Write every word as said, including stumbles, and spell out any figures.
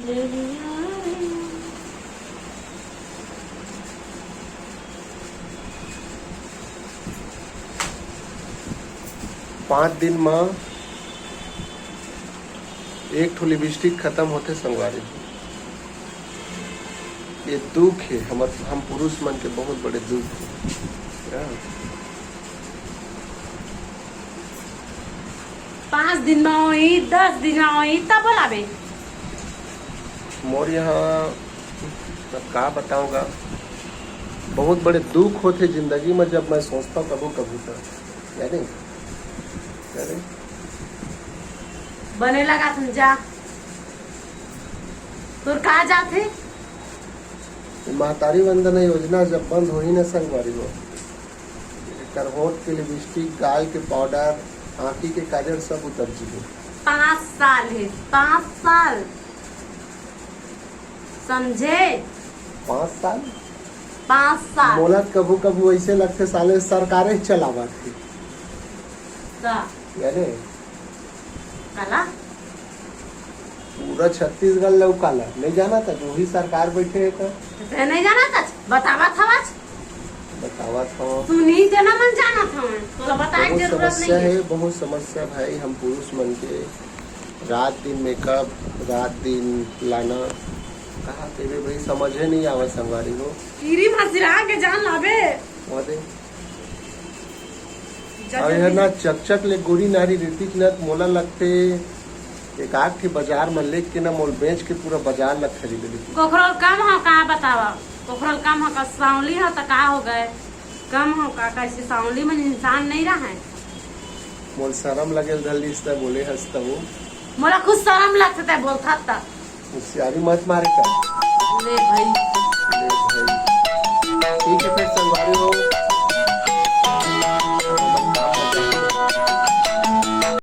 पाँच दिन म एक ठो लिपस्टिक खत्म होथे संगवारी। ये दुख हे हमर, हम पुरुष मन के बहुत बड़े दुख हे। हाँ। पाँच दिन में होई, दस दिन में होई, तब बोलाबे। मोर यहाँ अब का बताऊंगा, बहुत बड़े दुख होथे जिंदगी में, जब मैं सोचता हूँ कभू कभू तो, यानी, यानी बने लगा तुम जा। तोर का जाथे? महतारी वंदना योजना जब बंद होही ना संगवारी हो, एकर होठ के लिपस्टिक, गाल के पाउडर, आँखी के काजर सब उतर जीही। पाँच साल हे, पाँच साल। समझे? पाँच साल? पाँच साल। मोला कभू कभू ऐसे लगथे साले सरकारे चलावत हे। का? यानी काला? पूरा छत्तीसगढ़ लौकाला, नहीं जाना था जो ही सरकार बैठे है तो। ते नहीं जाना था, बतावत हवच। बतावत हवं। तू नहीं जना मन जाना था मैं, तोला बताए बहुत जरूरत समस्या नहीं है। है, बहुत समस्या भाई, हम पुरुष मन के रात दिन मेकअप, रात दिन लाना, कहा तेरे भाई समझे नहीं आवे संगवारी हो। कीरी मसिरा के जान लाबे। वादे। जब अउ जल्दी एहर ना चकचक ले गोरी नारी रितिक ना, मोला लगथे एक आध ठे बाजार म लेके ना मोल बेच के पूरा बाजार ला खरीद लेती। कोखरो कम हो का बतावा, कोखरो कम हो का, सांवली हो त का हो गए, कम हो का, कैसे सांवली में इंसान नहीं रहे। मोल शरम लगेल धलिस त बोले हस त वो। मोला खुद शरम लगथे ते बोलथा त। होशियारी मत मारे कर।